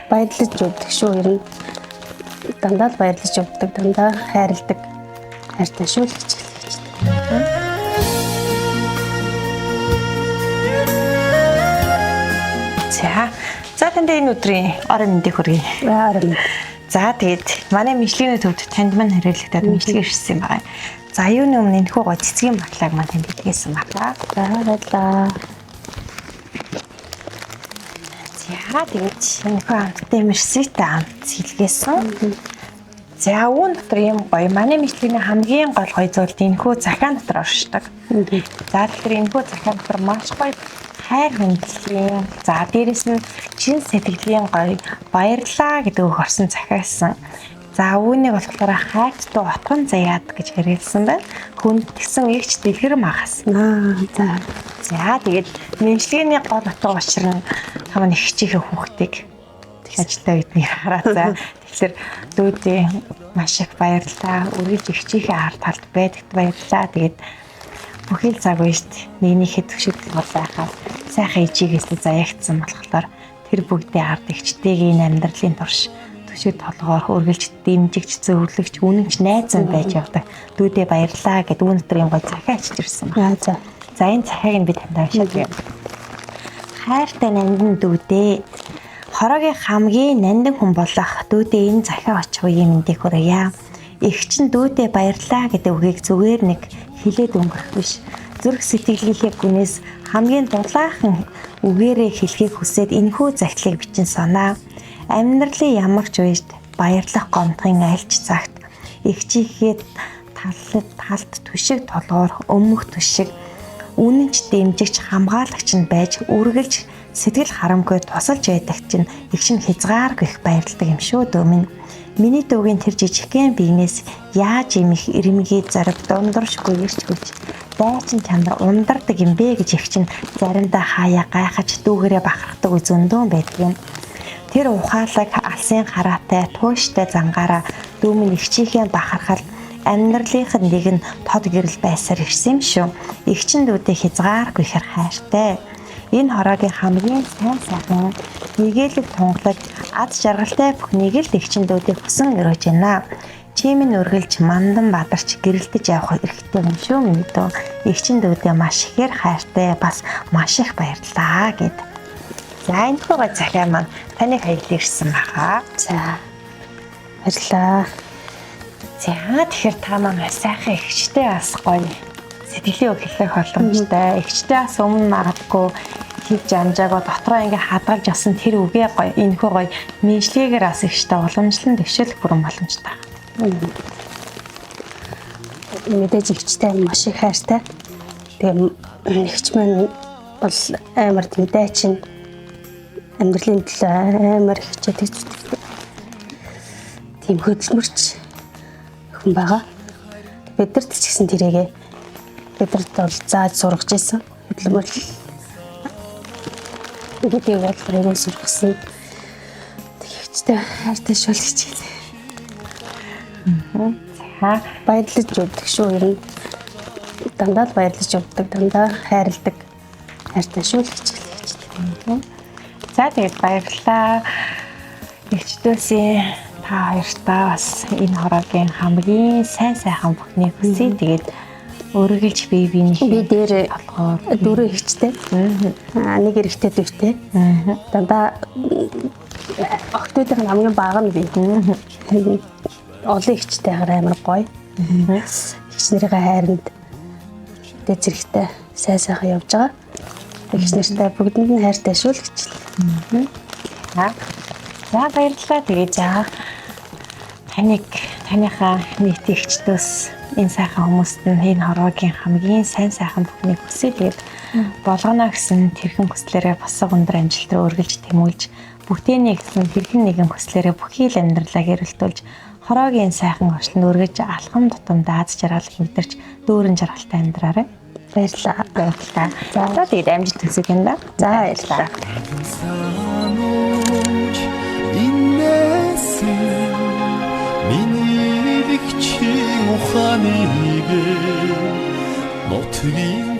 Баярлаж явдаг шүү ер нь. Дандаа л баярлаж явдаг, дандаа хайрладаг. Хайртай шүү л гэж хэлж. За. За танд энэ өдрийн орой мэндийг хүргэе. Орой мэнд. За тэгээд манай мэдлэгийн төвд танд мань хариулагдаад мэдлэг ирсэн юм байна. За юуны өмнө энэхүү гоо цэцгийн батлааг маань танд илгээсэн байна. За баярлалаа. За тэгээд энэхүү амттай мерситэй амт илгээсэн. За үүн дотор юм гоё. Манай мэдлэгийн хамгийн гол гоё зүйл энэхүү захиан дотор оршдог. За тэгэхээр энэхүү захиан дотор маш гоё хайр хүндлэлийн, за дээрэс нь чин сэтгэлийн гоё баярлаа гэдэг үг орсон захиасан. За үүнийг болохоор хайрт дуу отгон заяад гэж хэрэгэлсэн байна. Хүндэлсэн игч дэлгэр магас. Аа за. За тэгээд мэншлэгийн гол утга учир нь та маань эгчийнхээ хүүхдийг ажилтаа бидний хараа. За тэгэхээр дүүдээ маш их баярлалаа. Үргэлж эгчийнхээ ард талд байдагт баярлалаа. Тэгээд бүхий л цаг үеист нэгнийхээ төвшигдэл бол байхаар сайхан ижигээс л заяагдсан болохоор тэр бүгдээ ард эгчтэйгийн амьдралын турш төшөг толгоор үргэлж дэмжигч, зөвлөгч, үнэнч найз нь байж явдаг. Дүүдээ баярлалаа гэд үүн дотор юм гой захиа ачиж ирсэн байна. За. За энэ захиаг нь би танд уншаад. Хайртай нандин дүүдээ. Хороогийн хамгийн нандин хүн болох дүүдээ энэ захиа очих үеийн мэндийг хүргье. Эгч нь дүүдээ баярлалаа гэдэг үгийг зүгээр нэг хилээд өнгөрөх биш. Зүрх сэтгэлийнхээ гүнээс хамгийн дулаахан үгээрээ хэлхийг хүсээд энэхүү захидлыг бичин санаа. Амьдралын ямар ч үед баярлах гомдохын альч цагт эгчийнхээ талд түшиг толгоор өмөх түшиг үнэнч дэмжигч хамгаалагч нь байж үргэлж сэтгэл харамгүй тусалж байдаг чинь эгч нь хязгааргүй их баярладаг юм шүү дөө минь. Миний дүүгийн тэр жижигхэн биенээс яаж юм их ирмэгий зориг дундууршгүй ирч хүч дайчин чанар ундардаг юм бэ гэж эгч нь заримдаа хаяа гайхаж дүүгээрээ бахархдаг үе зөндөн байдаг юм. Тэр ухаалаг алсын хараатай тууштай зангаараа дүү минь эгчийнхээ бахархал амьдралынх нь нэг нь тод гэрэл байсаар ирсэн юм шүү. Эгчин дүүдээ хязгааргүй ихэр хайртай. Энэ хороогийн хамгийн сайн сайхан нэгээлэг тунгалаг ад жаргалтай бүхнийг л эгчин дүүдээ хүсэн өрөөж байна. Чи минь үргэлж мандан бадарч гэрэлтэж явах эрхтэй юм шүү миний дүү. Эгчин дүүдээ маш ихээр хайртай бас маш их баярлалаа гэд. За энэ хүү захиа маань таны хаялал ирсэн баха. За. Баярлалаа. За тэгэхээр та маань сайхан эгчтэй бас гоё сэтгэлийн үг хэлэх боломжтой. Эгчтэй бас өмнө магадгүй хийж амжаагүй дотроо ингээ хадгалж явсан тэр үгээ гоё энэхүү гоё мэдлэгээр бас эгчтэй уламжлан дэвшүүлэх бүрэн боломжтой. Мэдээж эгчтэй маш их хайртай. Тэгээ эгч маань бол амар тийм дайчин амьдралын төлөө амар их хичээдэг тийм хөдөлмөрч хүн байгаа. Бидэрт ч гэсэн тэрийгээ бидэрт бол зааж сургаж исэн. Хөдөлмөрлөл гэдгийг бол аягүй сургасан. Тэгвчтэй хайртай шүү л гэж хэлээ. За Баярлаж явдаг шүү ер нь. Дандаа л баярлаж явдаг, дандаа хайрладаг. Хайртай шүү л гэж хэлээ. За тэгээд баярлалаа. Эгчдөөсийн та хоёртаа бас энэ хороогийн хамгийн сайн сайхан бүхнийг хүсье. Тэгээд үргэлж бие биенийхээ Би дээр толгоор дөрөв эгчтэй. Аа нэг эрэгтэй дүүтэй. Дандаа охтуудын хамгийн бага нь би. Олон эгчтэйгээр амар гоё. Эгч нарыгаа хайранд тэ зэрэгтэй сайн сайхан явж байгаа. Эгч нартай бүгдэнд нь хайртай шүү л гэж хэлээ. За. За баярлалаа. Тэгээд за таныг таныхаа нийт эгчдөөс энэ сайхан хүмүүст нь энэ хороогийн хамгийн сайн сайхан бүхнийг хүсье. Тэгээд болгоно гэсэн тэрхэн хүслээрээ босго өндөр амжилт руу үргэлж тэмүүлж бүтээний гэсэн тэрхэн нэгэн хүслээрээ бүхий л амьдралаа гэрэлтүүлж хороогийн сайхан орчлонд үргэлж алхам тутам дааз жаргал хэмтэрч дүүрэн жаргалтай амьдраарай. Баярлалаа. Баярлалаа. За тэгээд амжилт хүсье танд. За баярлалаа. Санууч инээсэн миний лэгчийн ухааныг нутгийн